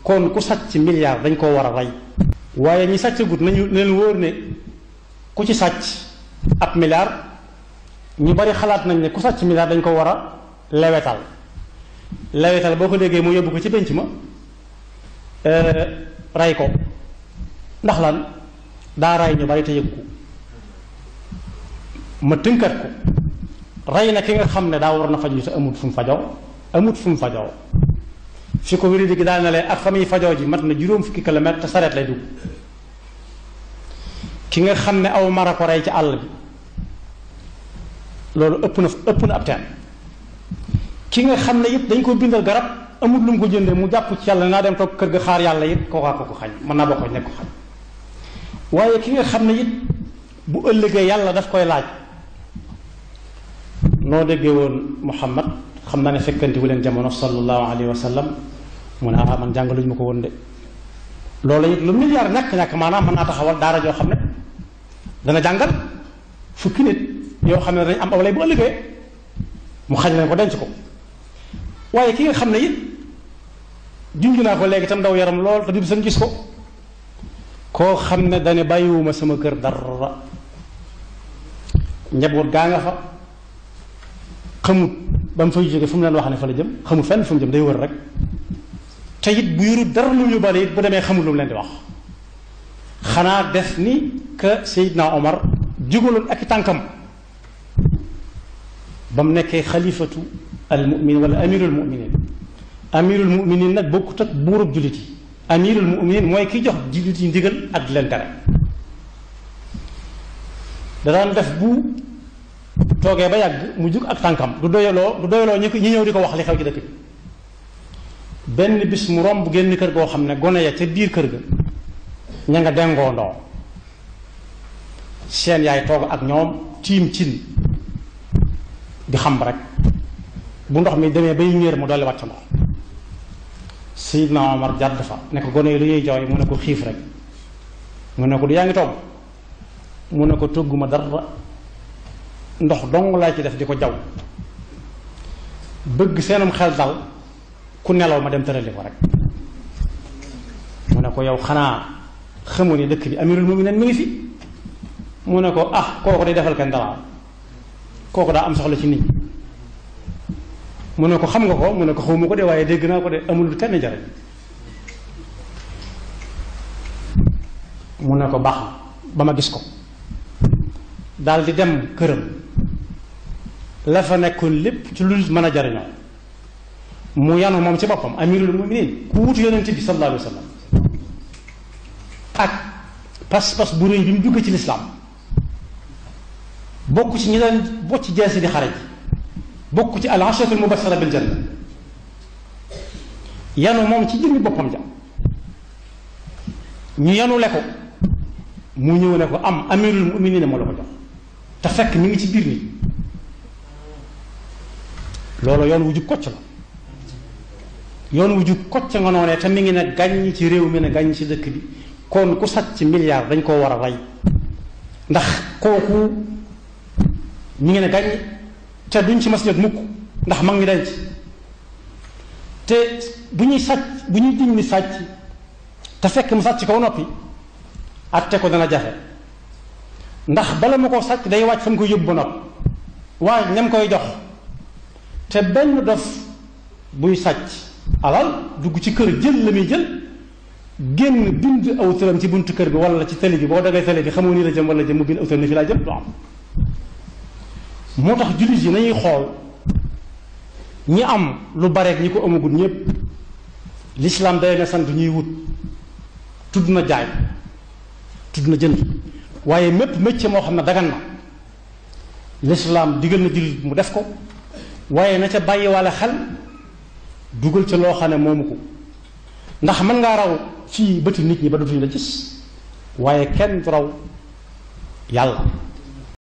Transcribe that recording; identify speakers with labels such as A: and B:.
A: kon ku sàcc milliard dañ koo war a rey waaye ñi sàcc gut nañu leen wóor ne ku ci sàcc ab milliard ñu bari xalaat nañ ne ku sàcc milliard dañ ko war a lewetal lewetal boo ko déggee mu yóbbu ko ci penc ma rey ko ndax lan daa rey ñu bari te yëg ko ma tënkat ko rey na ki nga xam ne daa war na faju te amut fu mu fajoo fi ko wéri gi daal na leen ak fa muy fajoo ji mat na juróom fukki kilomètre te sareet lay dugg ki nga xam ne aw mara ko rey ci àll bi loolu ëpp na ab teen ki nga xam ne it dañ ko bindal garab amul lu mu ko jëndee mu jàpp ci yàlla naa dem toog kër ga xaar yàlla it kookaa ko xañ mën naa bokk nekk ko xañ waaye ki nga xam ne it bu ëllëgee yàlla daf koy laaj noo déggee woon Muhammad xam naa ne fekkanti wu leen jamono sallallahu alayhi wa sallam mu ne man jàngaluñu ma ko woon de loolu it lu milliard ñàkk maanaam mën naa taxawal daara joo xam ne dana jàngal fukki nit yoo xam ne dañ am aw lay bu ëllëgee mu xañ leen ko denc ko waaye ki nga xam ne it junj naa ko léegi tam daw yaram lool te du sa gis ko koo xam ne dane bàyyiwuma sama kër dara njaboot gaa nga fa xamut ba mu fay jóge fu mu leen wax ne fa la jëm xamut fenn fu mu jëm day wër rek te it bu yorut dara lu ñu bale it bu demee xamul lu mu leen di wax xanaa def ni que Seydina Omar jugaloon ak tànkam ba mu nekkee xalifatu al mu'min wala amirul mu'minin amirul mu'minin nag bokkut ak buurub jullit yi amirul mu'minin mooy ki jox jullit yi ndigal ak di leen tere da daan def bu toogee ba yàgg mu jug ak tànkam du doyaloo ñi ñëw di ko wax li xew ci dëkk bi benn bis mu romb génn kër goo xam ne gone ya ca biir kër ga ña nga dengoo ndoo seen yaay toog ak ñoom tiim cin di xam rek bu ndox mi demee bay ñéer mu dolli wàcc ndox Seydina Omar jàdd fa ne ko gone yi lu ñuy jooy mu ne ko xiif rek mu ne ko du yaa ngi togg mu ne ko togguma dara ndox dong laa ci def di ko jaw bëgg seenum xel dal ku nelaw ma dem tërali ko rek mu ne ko yow xanaa xamu ni dëkk bi amirul mu'minin mi ngi fi mu ne ko kooku day defal kenn dara kooku daa am soxla ci nit ñi mu ne ko xam nga ko mu ne ko xawma ko de waaye dégg naa ko de amul kenn jariñ mu ne ko baax ba ma gis ko daal di dem këram la fa nekkoon lépp ci lu mën a jariñoo mu yanu moom ci boppam amirul mu'minin ku wutu yonent bi sallallahu alayhi wa sallam ak pas-pas bu rëy bi mu dugg ci lislaam bokk ci ñi daan bocc ci jeesi di xare ji bokk ci al-asharatul mubashshara bil janna yanu moom ci jëmmi boppam ja ñu yanu le ko mu ñëw ne ko amirul mu'minin moo la ko jox te fekk mi ngi ci biir nit loolu yoon wu jub kocc la yoon wu jub kocc nga noonee te mi ngi ne gàññ ci réew mi ne gàññ ci dëkk bi kon ku sàcc milliard dañ koo war a rey ndax kooku mi ngi ne gàññ te duñ ci mas jot mukk ndax mag ngi denc te bu ñuy diñ ni sàcc te fekk mu sàcc kaw noppi atte ko dana jafe ndax bala ma koo sàcc day wàcc fa mu koy yóbbu ba noppi waaye ñam koy jox te benn dof buy sàcc alal dugg ci kër jël la muy jël génn bind aw turam ci buntu kër bi wala ci télé bi boo dagee télé bi xamoo nii la jëm wala jëm mu bind aw turam ni fi laa jëm du am moo tax jullit yi nañuy xool ñi am lu bareek ñi ko amagul ñépp l'islam day na sant ñuy wut tudd na jaay tudd na jënd waaye mépp métier moo xam ne dagan na l'islam digal na jullit mu def ko waaye na ca bàyyi walla xel dugal ca loo xam ne moomu ko ndax mën ngaa raw fii bëti nit ñi ba dootuñu la gis waaye kenn du raw yàlla